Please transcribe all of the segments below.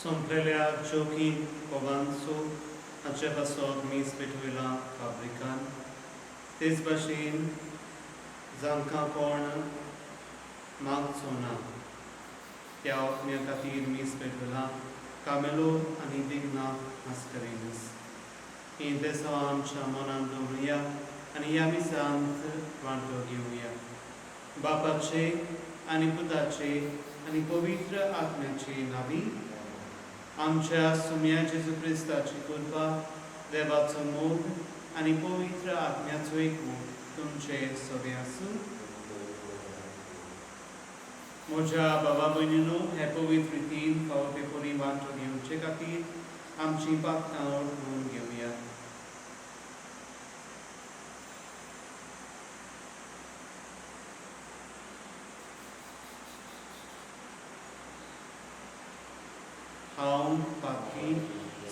सोंपलेल्या जोकीं कोवांचो हाचे पासत मीस पेटवयलां फाब्रिकान. तेच भाशेन जांकां कोण मागचो ना त्या ओतम्या खातीर मीस पेटवयलां कामेलो आनी दिग्ना मास्करेनस. हीं देसां आमच्या मनांत दवरुया आनी ह्या मिसांत वांटो घेवया. बापाचे आनी पुताचे आनी पवित्र आत्म्याचे नांवी आमच्या सुम्या जेजू क्रिस्ताची कृपा, देवाचो मोग आनी पवित्र आत्म्याचो एकमोग तुमचे सगळे आसूं. म्हज्या बाबा भयणीनो, हे पवित्र रितीन फावो ते परी वांटो घेवचे खातीर आमची पातकां ओळखून घेवया. हांव पातकी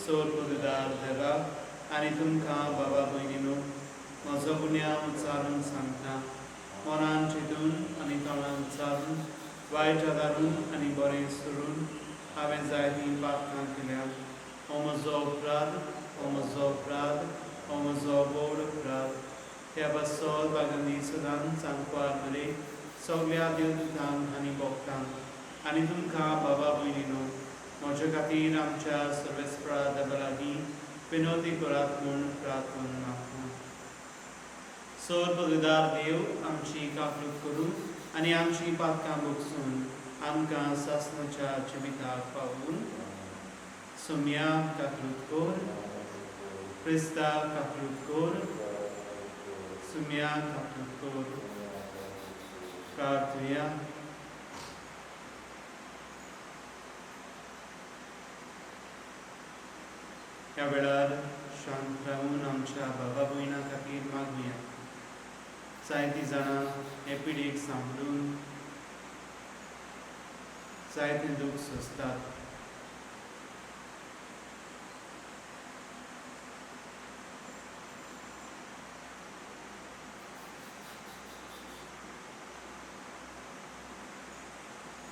सोर पदुदार देवा आनी तुमकां बाबा भयणीनो म्हजो गुन्यांव उच्चारून सांगता. मनान चिंतून आनी तोंडान उच्चारून, वायट आदारून आनी बरें सोडून हांवें जायतीं पातकां केल्या. हो म्हजो अपराध, हो म्हजो अपराध, हो म्हजो व्हड अपराध. त्या पासत बागांनी सदांच सांगपार मरे सगल्या देवदूतांक आनी भक्तांक आनी तुमकां बाबा भयणीनो म्हजे खातीर आमच्या सर्वेस्परा देवा लागीं विनवती करात म्हूण प्रार्थना मागता. सोर पदवीदार देव आमची काकळूत करूं आनी आमची पातकां भोगसून आमकां सासणाच्या जिविताक पावून. सोम्या काकळूत कर, क्रिस्ता काकळूत कर, सुम्या काकळूत कर. प्रार्थुया. ह्या वेळार शांत रावून आमच्या बाबा भयणां खातीर मागुया. जायतीं जाणां हे पिडीक सांबाळून जायतें दूख सोंसतात.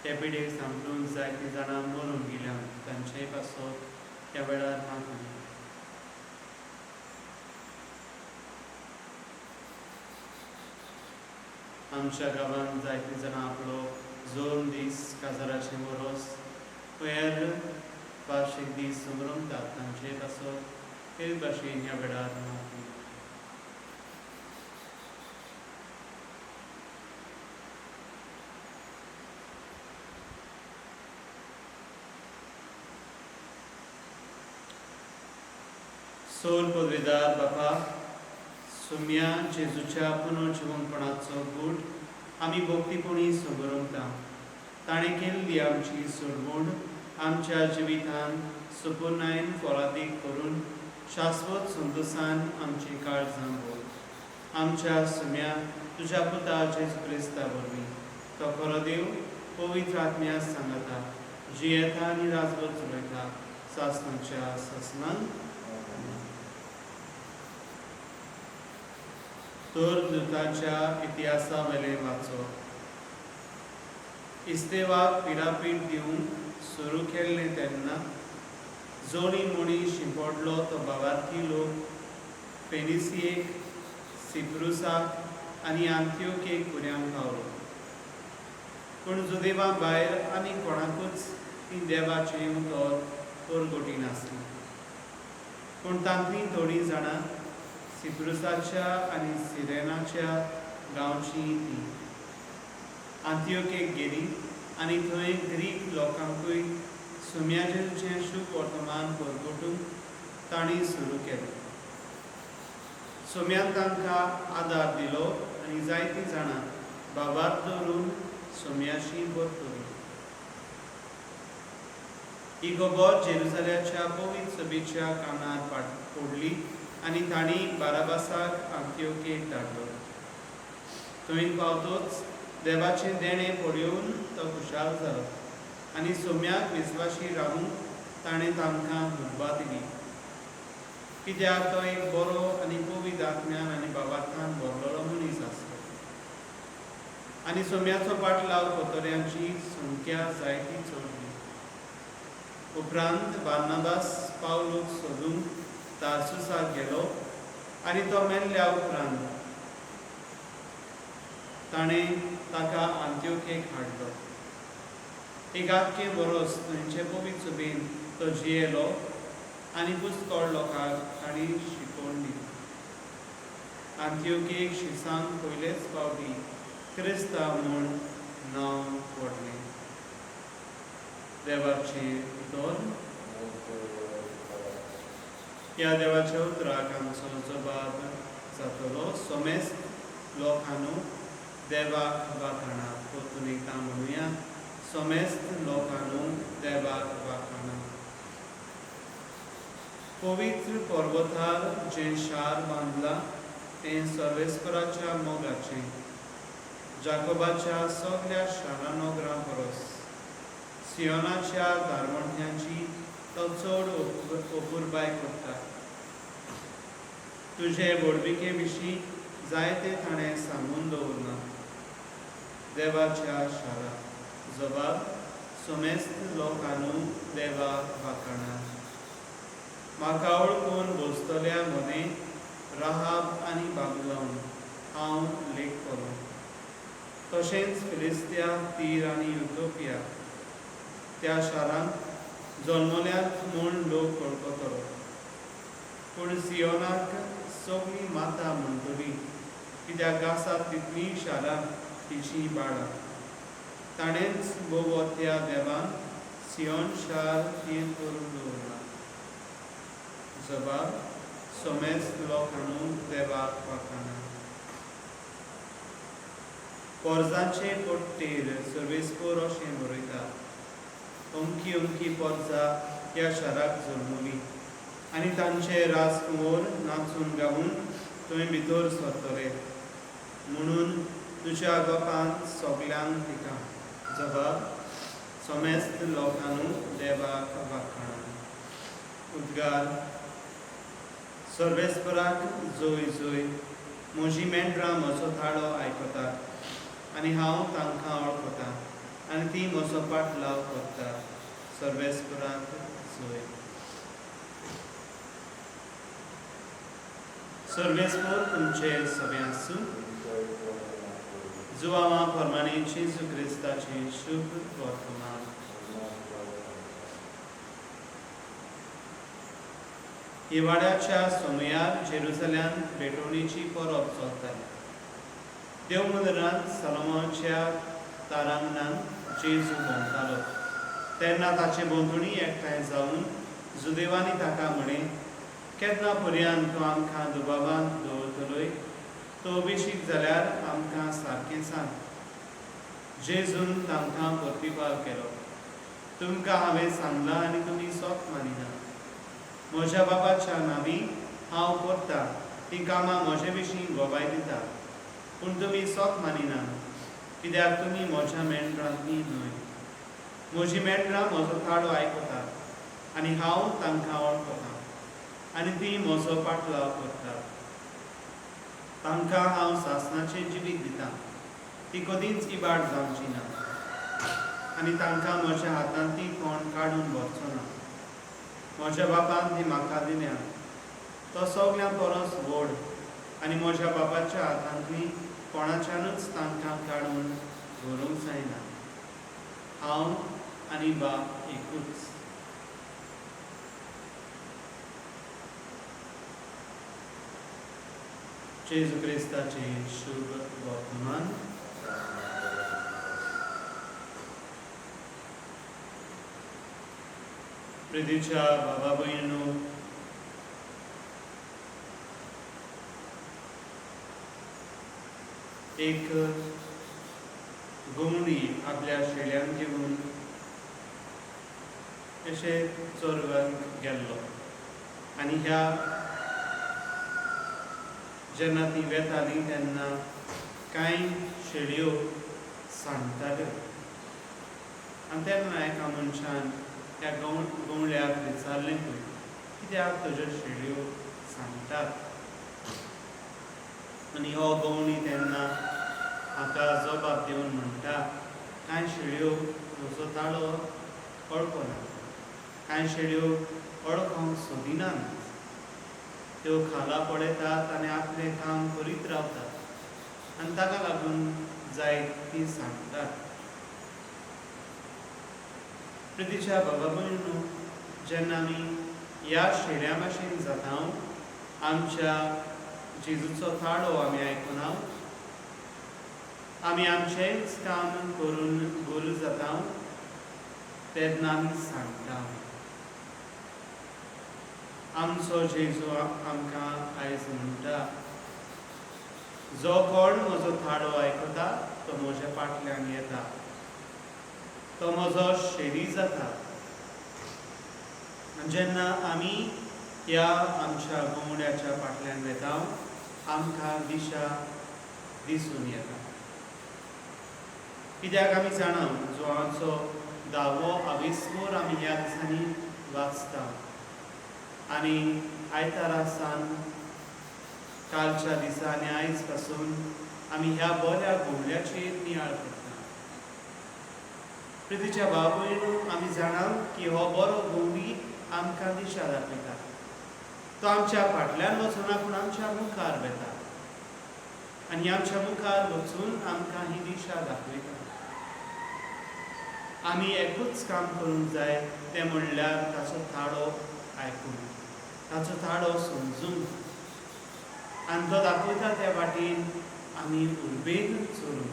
हे पिडीक सांबाळून जायतीं जाणां मरून गेल्यांत, तांचेय पासत ह्या वेळार मागुया. आमच्या गांवांत जायतीं जाणां आपलो जोर दीस, काजाराचें वरोस, हेर वार्शीक दीस समरमतात, तांचेय पासत हेच भाशेन ह्या वेळार मागुया. सोर पदवीदार बापा, सुम्या जेजूच्या पुनर्जिवनपणाचो गूट आमी भक्तीपणी समरमता. ताणें केल्ली आमची सोडवण आमच्या जिवितांत सुपुर्णायन फळादीक करून शाश्वत संतोसान आमची काळजां भर. आमच्या सुम्या तुज्या पुता जेजू क्रिस्ता वरवीं, तो खरो देव पवित्र आत्म्या सांगता जियेता आनी राजवट चलयता सासणाच्या सासणान. तर दुताच्या इतिहासा वेलें वाचप. इस्तेवाक पिडापीड दिवंक सुरू केल्लें तेन्ना जोडी मोडी शिंपडलो तो भावार्थी लोक फेनिसियेक, सिप्रुसाक आनी आंतियोकेक कुऱ्यांक पावलो. पूण जुदेवा भायर आनी कोणाकूच तीं देवाचें उतर परगटी नासलीं. पूण तांतलीं थोडीं जाणां सिप्रुसाच्या आनी सिरेनाच्या गांवचीं तीं आंतियोकेक गेलीं आनी थंय ग्रीक लोकांकूय सुम्या जेजूचें शुभ वर्तमान परगटूंक तांणी सुरू केलें. सोम्यान तांकां आदार दिलो आनी जायतीं जाणां भावार्थ दवरून सोम्याशी परतली. ही खबर जेरुजाल्याच्या पवित्र सभेच्या कानार पडली आनी तांणी बाराबासाक आंतियोकेक धाडलो. थंय पावतोच देवाचें देणें पळोवन तो खुशाल जालो आनी सोम्याक विस्वाशी रावूंक ताणें तांकां उर्बा दिली, कित्याक तो एक बरो आनी पवित्र आत्म्यान आनी भावार्थान भरलेलो मनीस आसलो. आनी सोम्याचो पाटलाव कोतऱ्यांची संख्या जायती चडली. उपरांत बार्नाबास पावलूक सोदूंक तार्सुसाक गेलो आनी तो मेल्ल्या उपरांत ताणें ताका आंत्योकेक हाडलो. एक आख्खें बरोस थंयचे पवित्र सभेन तो जियेलो आनी पुस्कळ लोकांक तांणी शिकोवण दिली. आंत्योकेक शिसांक पयलेच फावटी क्रिस्तांव म्हूण नांव पडलें. देवाचें उतर. ह्या देवाच्या उतराक आमचो जबाब जातलो. सोमेस्त लोकांनो देवाक वाखाणा. परतून एकदां म्हणुया, सोमेस्त लोकांनो देवाक वाखाणा. पवित्र पर्वतार जें शार बांदलां तें सर्वेस्पराच्या मोगाचें, जाकोबाच्या सगल्या शारां नगरां परस. सियोनाच्या दारवंट्यांची तो चड अपुरबाय करता. तुजे व्हडविके विशीं जायते ताणें सांगून दवरलां देवाच्या शारा. जबाब: सोमेस्त लोकांनो देवाक वाखाणा. म्हाका वळखून बसतल्या मदें राहाब आनी बाबिलोन हांव लेखतलो, तशेंच फिलिस्त्या, तीर आनी युटोपिया. त्या शारांत जल्मल्यात म्हूण लोक वळखतलो. पूण सियोनाक सगळीं माता म्हणटली, कित्याक आसात तितलीं शारां तिचीं बाळां. ताणेंच भोव त्या देवान सियोन शार थीर करून दवरलां. जबाब: सोमेस्त लोकांनो देवाक वाखाणा. पोरजांचे पट्टेर सर्वेस्पोर अशें बरयता, अमकी अमकी पोरजा ह्या शाराक जल्मली आनी तांचे राजकुंवर नाचून गावन थंय भितर सरतले म्हणून तुज्या गोपांत सगल्यांक दिता. जबाब: सोमेस्त लोकांनो देवाक वाखाणा. उद्गार: सर्वेस्पराक जोय जोय. म्हजी मेंढरां म्हजो ताळो आयकतात आनी हांव तांकां वळखतां आनी ती म्हजो पाटलाव करता. सर्वेस्पराक जोय. सर्वेस्पर तुमचे सगळे आसूं. जुवांवा प्रमाणे जेजू क्रिस्ताचें शुभ वर्तमान. हिवाळ्याच्या समयार जेरुसल्यान भेटवणीची परब चलताली. देवमंदिरांत सलोमाच्या तारांगणांत जेजू भोंवतालो तेन्ना ताचे भोंवतणी एकठांय जावन जुदेवांनी ताका म्हळें, केन्ना पर्यंत तूं आमकां दुबावांत दवरतलोय? तो अभिशीक जाल्यार आमकां सारकें सांग. जेजून तांकां प्रतिपाल केलो, तुमकां हांवें सांगलां आनी तुमी सोत मानिना. म्हज्या बाबाच्या नांवी हांव करता तीं कामां म्हजे विशीं गवाय दिता, पूण तुमी सोत मानिना, कित्याक तुमी म्हज्या मेंढरांतलीं न्हय. म्हजी मेंढरां म्हजो ताळो आयकतात आनी हांव तांकां वळखतां आनी तीं म्हजो पाटलाव करतात. तांकां हांव सासणाचें जिवीत दितां, ती कदींच इबाड जावची ना आनी तांकां म्हज्या हातांतली कोण काडून व्हरचो ना. म्हज्या बापान ती म्हाका दिल्या. तो सगल्यां परस व्हड आनी म्हज्या बापाच्या हातांतली कोणाच्यानूच तांकां काडून व्हरूंक जायना. हांव आनी बाप एकूच. जेजू क्रिस्ताचें शुभ वर्तमान. प्रितीच्या बाबा भयणीनो, एक गवंडी आपल्या शेळ्यांक घेवन अशें चोरवांक गेल्लो आनी ह्या जेन्ना ती वेताली तेन्ना कांय शेळयो सांडटाल्यो आनी तेन्ना एका मनशान त्या गवंड्याक विचारलें खंय, कित्याक तुज्यो शेळयो सांडटात? आनी हो गवंडी तेन्ना हाका जबाब दिवन म्हणटा, कांय शेळयो म्हजो ताळो वळखना, कांय शेड्यो वळखोंक सोदिनात, त्यो खाला पळयतात आनी आपलें काम करीत रावतात आनी ताका लागून जाय ती सांगतात. प्रितीच्या बाबा भयणीनो, जेन्ना आमी ह्या शेड्या भाशेन जाता, आमच्या जेजूचो ताळो आमी आयकुना, आमी आमचेंच काम करून गोल जाता, तेन्ना आमी सांगता. आमचो जेजू आमकां आयज म्हणटा, जो कोण म्हजो ताळो आयकता तो म्हज्या फाटल्यान येता, तो म्हजो शेडी जाता. जेन्ना आमी ह्या आमच्या गोमड्याच्या फाटल्यान वेता, आमकां दिशा दिसून येता. कित्याक आमी जाणा जुवांचो दावो आविस्मोर आमी ह्या दिसांनी वाचता आनी आयतारा सान कालच्या दिसा आनी आयज पासून आमी ह्या बऱ्या गोमड्याचेर नियाळ करता. प्रितीच्या भाव भयणू, आमी जाणा की हो बरो गोमडी आमकां दिशा दाखयता. तो आमच्या फाटल्यान वचना पूण आमच्या मुखार वेता आनी आमच्या मुखार वचून आमकां ही दिशा दाखयता. आमी एकूच काम करूंक जाय, तें म्हणल्यार ताचो ताळो आयकून, ताचो ताळो समजून आनी तो दाखयता त्या वाटेन आमी उर्बेन चलूं.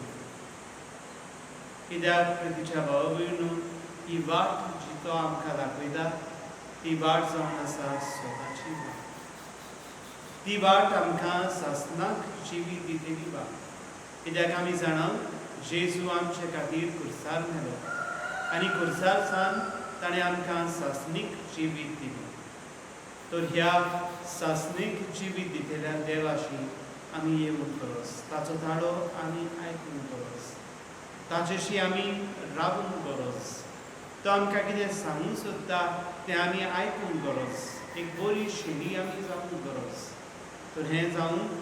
कित्याक प्रितीच्या भाव भयणू, ही वाट जी तो आमकां दाखयता ती वाट जावन आसा स्वताची वाट. ती वाट आमकां सासनाक जिवीत दितली वाट. कित्याक आमी जाणा जेजू आमचे खातीर खुर्सार मेलो आनी खुर्सार सान ताणें आमकां सासणीक जिवीत दिलें. तर ह्या सासणीक जिवीत दितल्या देवाशी आमी येवंक गरज, ताचो ताळो आमी आयकूंक गरज, ताचेशी आमी रावूंक गरज, तो आमकां कितें सांगूंक सोदता तें आमी आयकूंक गरज, एक बरी शेडी आमी जावंक गरज. तर हें जावंक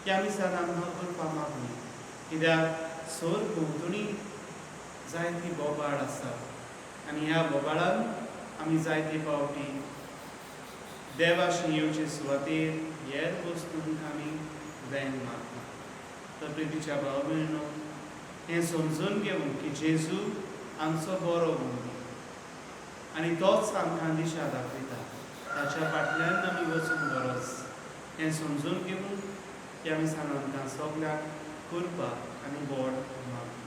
की आमी सदां आमकां करपाक मागणी, कित्याक सोर भोंवतणी जायती बोबाळ आसा आनी ह्या बोबाळान आमी जायते फावटी देवाशी येवचे सुवातेर हेर वस्तूंक आमी वेंग मारता. तर प्रितीच्या भाव भयणो, हें समजून घेवंक की जेजू आमचो बरो गोमडी आनी तोच आमकां दिशा दाखयता, ताच्या फाटल्यान आमी वचूंक गरज, हें समजून घेवंक की आमी सांग आमकां सगळ्यांक करपा आनी गोड मागूं.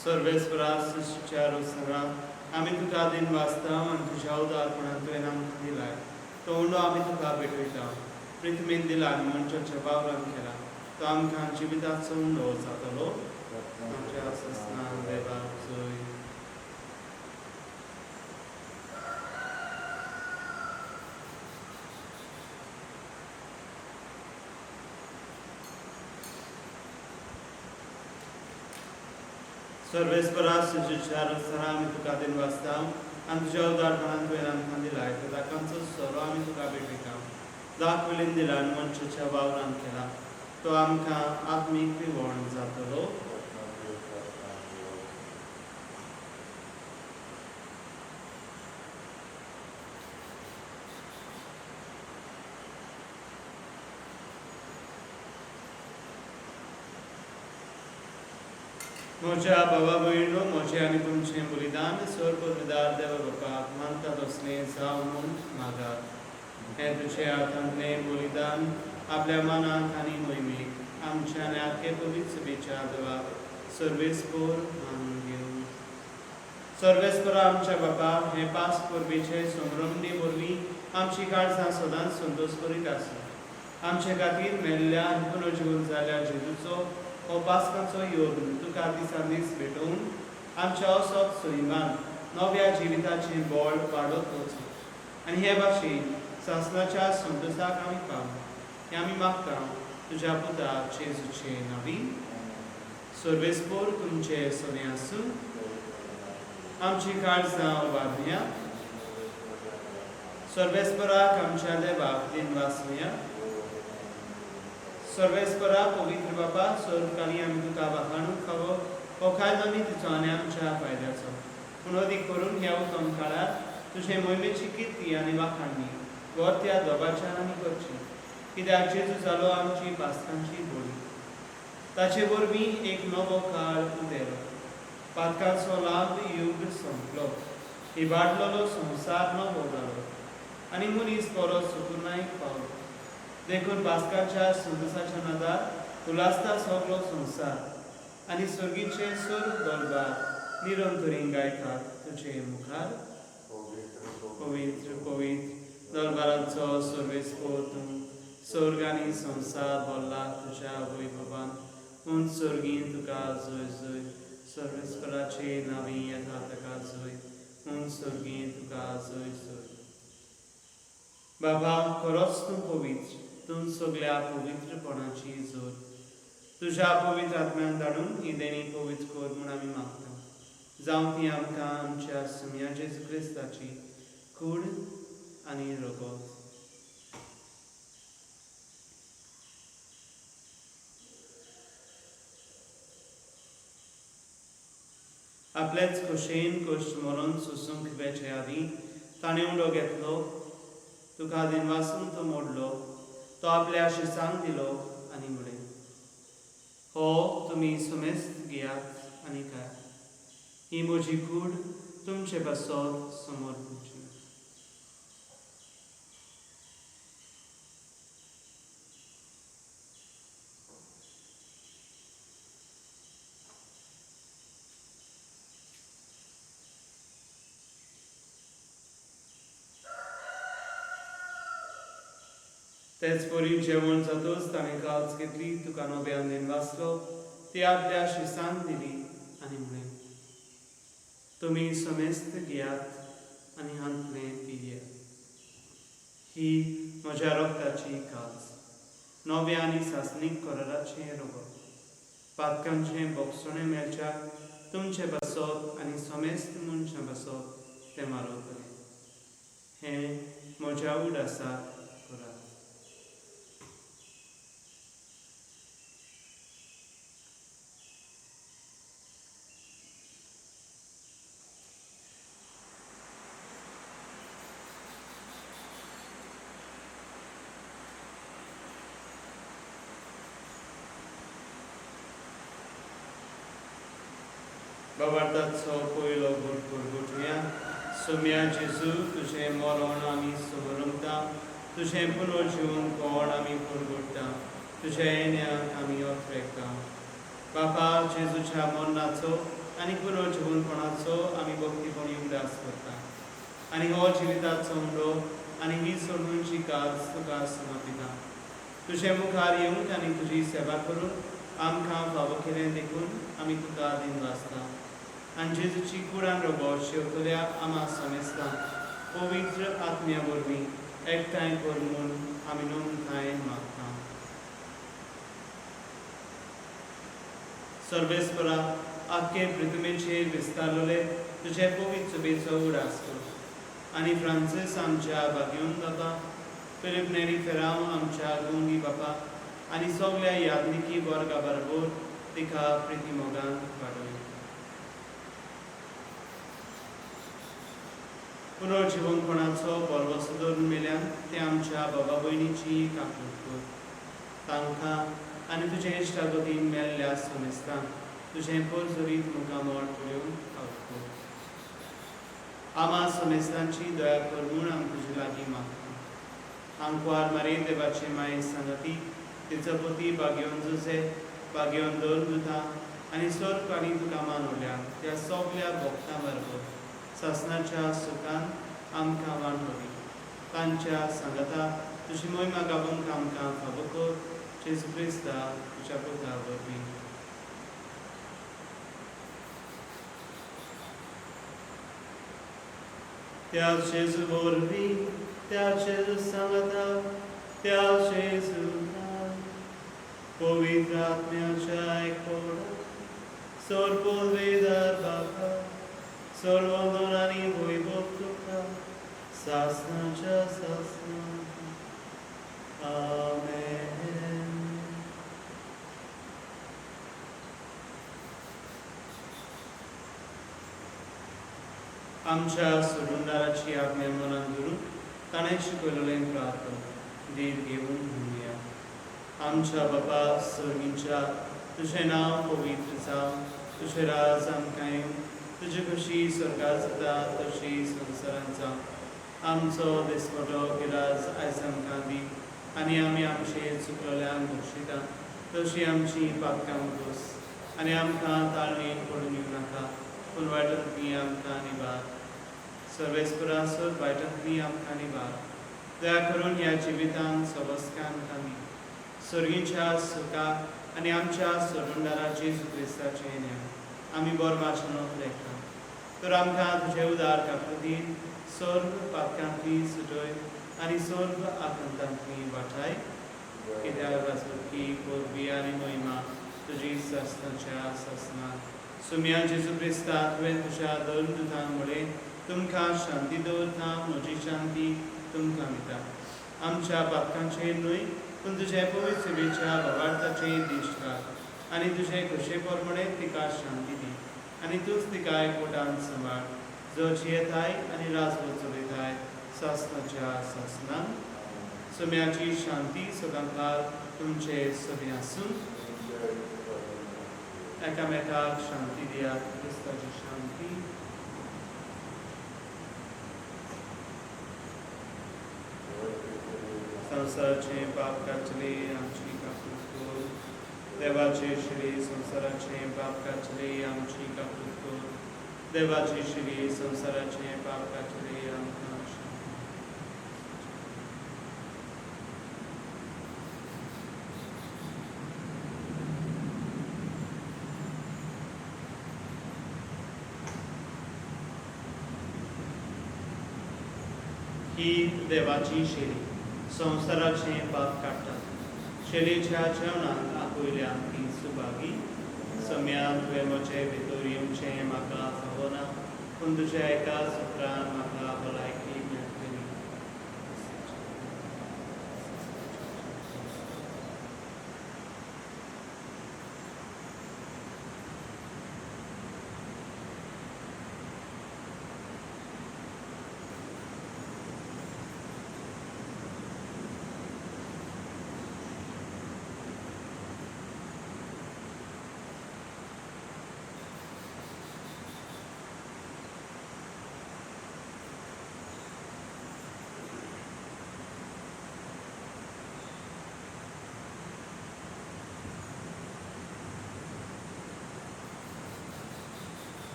सर्वेस्परा सृश्टीच्या रोसरा आमी तुका दिन वाचता आनी तुज्या उदारपणान तुवें आमकां दिलाय तो उंडो आमी तुका भेटयता. प्रिथमीन दिला आनी मनशाच्या वावरान केला तो आमकां जिविताचो उंडो जातलो. आमच्या सस्नान देवाक जोय. सर्वेस्परा सृश्टीच्या रोसरा आमी तुका दिन वाचता आनी तुज्या उदारपणान तुवें आमकां दिलाय तो दाकांचो सोरो आमी तुका भेटयता. दाक विलीन दिला आनी मनशाच्या वावरान केला तो आमकां आत्मीक पिवण जातलो. म्हज्या बाबा भयणो, म्हजें आनी तुमचें बलिदान स्वर्गदार देवा बापाक मानता तसलें जावं म्हूण मागात. हें तुजें हातांतलें बलिदान आपल्या मनाक आनी मोहिमेक आमच्या आनी आख्खे पवित्र सभेच्या देवाक सर्वेस्पोर मानून घेवं. सर्वेस्परा आमच्या बापा, हे पास परबेचे संभ्रमणे वरवीं आमची काळजां सदांच संतोश करीत आसूं. आमचे खातीर मेल्ल्या आनी पुनर्जीवन जाल्ल्या जेजूचो हो पास्काचो योग तुका दिसान दीस भेटोवन आमच्या असोच सैमान नव्या जिविताचें बळ वाडत वचूं आनी हे भाशेन सासणाच्या संतोशाक आमी पावूं, हें आमी मागता तुज्या पुता जेजूचे नांवी. सर्वेस्पोर तुमचे सवें आसूं. आमची काळजां उबारुया. सर्वेस्पराक आमच्या देवाक दिनवासुया. सर्वेस्परा पवित्र बापा, सर्वकाली आमी तुका वाखाणूंक फावो हो कायदो न्ही तिचो आनी आमच्या फायद्याचो, पूण अदीक करून ह्या उत्तम काळार तुजे मोहिमेची किर्ती आनी वाखाणणी गोरत्या दोबाच्यान आमी करची. कित्याक जेजू जालो आमची पास्कांची बोली, ताचे वरवीं एक नवो काळ उदेलो, पातकांचो लांब युग सोंपलो, इबाडलेलो संवसार नवो जालो आनी मनीस बरो सुकुरनायक पावलो. देखून पास्काच्या संतोसाच्या नादार उल्हासता सगलो संवसार आनी सर्गीचे सर्व दरबार निरंतरीन गायतात तुजे मुखार. पवित्र पवित्र दरबाराचो सर्वेस्पोर तूं, स्वर्ग आनी संवसार भरला तुज्या वैभवान. उंच सर्गीन तुका जय जय. सर्वेस्पराचे नांवी येता ताका जय. उंच सर्गीन तुका जय जय. बाबा, खरोच तूं पवित्र, तूं सगल्या पवित्रपणाची जोर. तुज्या पवित्र आत्म्यान धाडून ही देणी पवित्र कर म्हूण आमी मागता, जावं ती आमकां आमच्या सुम्या जेजू क्रिस्ताची कूड आनी रगत. आपलेच खोशेन कश्ट मरून सोसूंक वेचे आदीं ताणें उडो घेतलो, तुका दिनवासून तो मोडलो, तो आपल्या शिसांक दिलो आनी म्हळें, हो तुमी समेस्त घेयात आनी खायात, ही म्हजी कूड तुमचे पासत समर्पची. तेच परी जेवण जातच ताणें काल्च घेतली, तुका नव्यान दिनवासलो, ती आपल्या शिसांक दिली आनी म्हळें, तुमी समेस्त घेयात आनी हांतलें पियात, ही म्हज्या रक्ताची काल्च, नव्या आनी सासणीक कराराचें रगत, पातकांचें बोगसणें मेळच्याक तुमचे पासत आनी समेस्त मनशां पासत तें मारवतलें. हें म्हज्या उडासाक करात. बाबार्थाचो पयलो गुड परगटुया. सोम्या जेजू, तुजें मरण आमी समरमता, तुजें पुनर्जीवन कोण आमी परगटता, तुज्या येण्याक आमी अत्रेकता. बापा, जेजूच्या मरणाचो आनी पुनर्जीवनपणाचो आमी भक्तीपणी उगडास करता आनी हो जिविताचो उंडो आनी ही सोडूनची काज तुका समर्पिता. तुजे मुखार येवंक आनी तुजी सेवा करूंक आमकां फावो केलें देखून आमी तुका दिनवासता. आनी जेजूची कुडान रगत शेवतल्या आमा समेस्तां पवित्र आत्म्या वरवीं एकठांय कर म्हूण आमी नमतायेन मागता. सर्वेस्परा, आख्खे पृथ्वीचेर विस्तारलेले तुजे पवित्र सभेचो उडास कर आनी फ्रांसीस आमच्या भाग्योन बापा, फिलीप नेरी फेरांव आमच्या गोंगी बापा आनी सगल्या याज्ञिकी वर्गा बरोबर तिका प्रिती मोगान वाडय. पुनर्जिवनपणाचो बरवसो दवरून मेल्यान ते आमच्या बाबा भयणीची काकूट कर. तांकां आनी तुजे इश्टागतीन मेल्ल्या समेस्तांक तुजें परजरीत मुखामळ पळोवंक फावो कर. आमा समेस्तांची दया कर म्हूण आमी तुजे लागीं मागता. आंकवार मारे देवाचे माये सांगाती तिचो पती बागेवन जुजे, बागेवन दोन दुता आनी सर्व आनी तुका मानवल्या त्या सगल्या भक्तां बरोबर सासणाच्या सुखान आमकां वांटोवी. तांच्या सांगाता तुजी मोहिमा गावोंक आमकां फावो कर, जेजू क्रिस्ता तुज्या पुता वरवीं. त्या जेजू वरवीं, त्या जेजू सांगाता, त्या जेजू पवित्र आत्म्याच्या एकवटान सोरपोलवेदार बाबा सर्व आनी वैभव तुका सासणाच्या सासणाक. आमेन. आमच्या सोडूनदाराची आज्ञा मनान धरून ताणें शिकयलेलें प्रार्थना धीर घेवन म्हणुया. आमच्या बाबा सर्गींच्या, तुजें नांव पवित्र जावं, तुजें राज आमकां येवं, तुजी खुशी स्वर्गार जाता तशी संवसारांत जावं. आमचो दिसवडो गिराज आयज आमकां दी आनी आमी आमचे चुकलेल्यांक बक्षिता तशी आमची पातकां दोस आनी आमकां ताळणेन पडून येवं नाका, पूण वायटांतली आमकां निवार. सर्वेस्परा सोद वायटांतली आमकां निवार. दया करून ह्या जिवितांत सवस्काय आमकां दी, सर्गीच्या सुखाक आनी आमच्या सोडूनदारा जेजू क्रिस्ताचें न्याय आमी बरो वाचनोत लेखता. तर आमकां तुजे उदार काकुळटीन सर्व पातकांतली सुटय आनी सर्व आकांतांतली वाटाय. कित्याक राजवटकी, पदवी आनी महिमा तुजी सासणाच्या सासणाक. सुम्या जेजू क्रिस्ता, तुवें तुज्या दोन दुतांक म्हळें, तुमकां शांती दवरता, म्हजी शांती तुमकां दिता. आमच्या पातकांचेर न्हय पूण तुजे पवित्र सेवेच्या भावार्थाचेर दिश्ट घाल आनी तुजे खोशे प्रमाणे तिका शांती दी आनी तूंच तिका एकवटान सांबाळ, जो जियेताय आनी राजवट चलयताय सासणाच्या सासणाक. सुम्याची शांती सदांकाळ तुमचे सगळें आसूं. एकामेकाक शांती दियात. क्रिस्ताची शांती. संवसाराचें पाप काडटले आमची काकूट कर. देवाचे श्री, संवसाराचें पाप काडटले आमची काकूट कर. देवाचे श्री, संवसाराचें पाप काडटले आमकां शांती. ही देवाची शेली, संवसाराचें पाप काडटा. शेलीच्या जेवणाक आपयल्या ती सुभागी. सम्या, तुवें म्हजे भितर येवचें म्हाका फावना, पूण तुज्या एका सुत्रान म्हाका भलायकी मेळटली.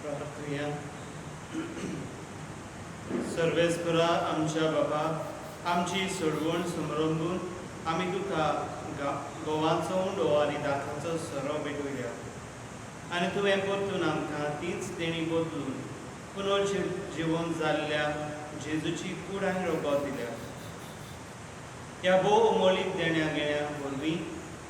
प्रार्थुया. सर्वेस्परा आमच्या बाबा, आमची सोडवण समरंबून आमी तुका गोवाचो उंडो आनी दाखाचो सोरो भेटवया आनी तुवें परतून आमकां तीच देणी बदलून पुनर्जिवन जाल्ल्या जेजूची कूड आनी रोगत दिल्या. ह्या भोव उमळीक देण्या घेण्या वरवीं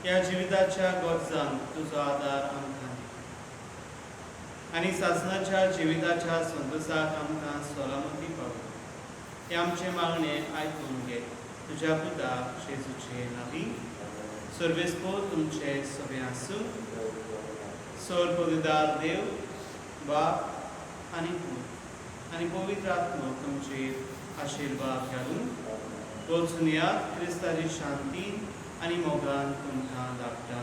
ह्या ह्या जिविताच्या गरजांक तुजो आदार आमकां दी आनी सासणाच्या जिविताच्या संतोसाक आमकां सलामती पावय. हें आमचें मागणें आयकून घे तुज्या पुता जेजूचे नांवी. सर्वेस्पोर तुमचे सगळें आसूं. सर्वपविदार देव बाप आनी पूत आनी पवित्र आत्मो तुमचेर आशिर्वाद घालून. वचून यात, क्रिस्ताची शांती आनी मोगान तुमकां धाडटा.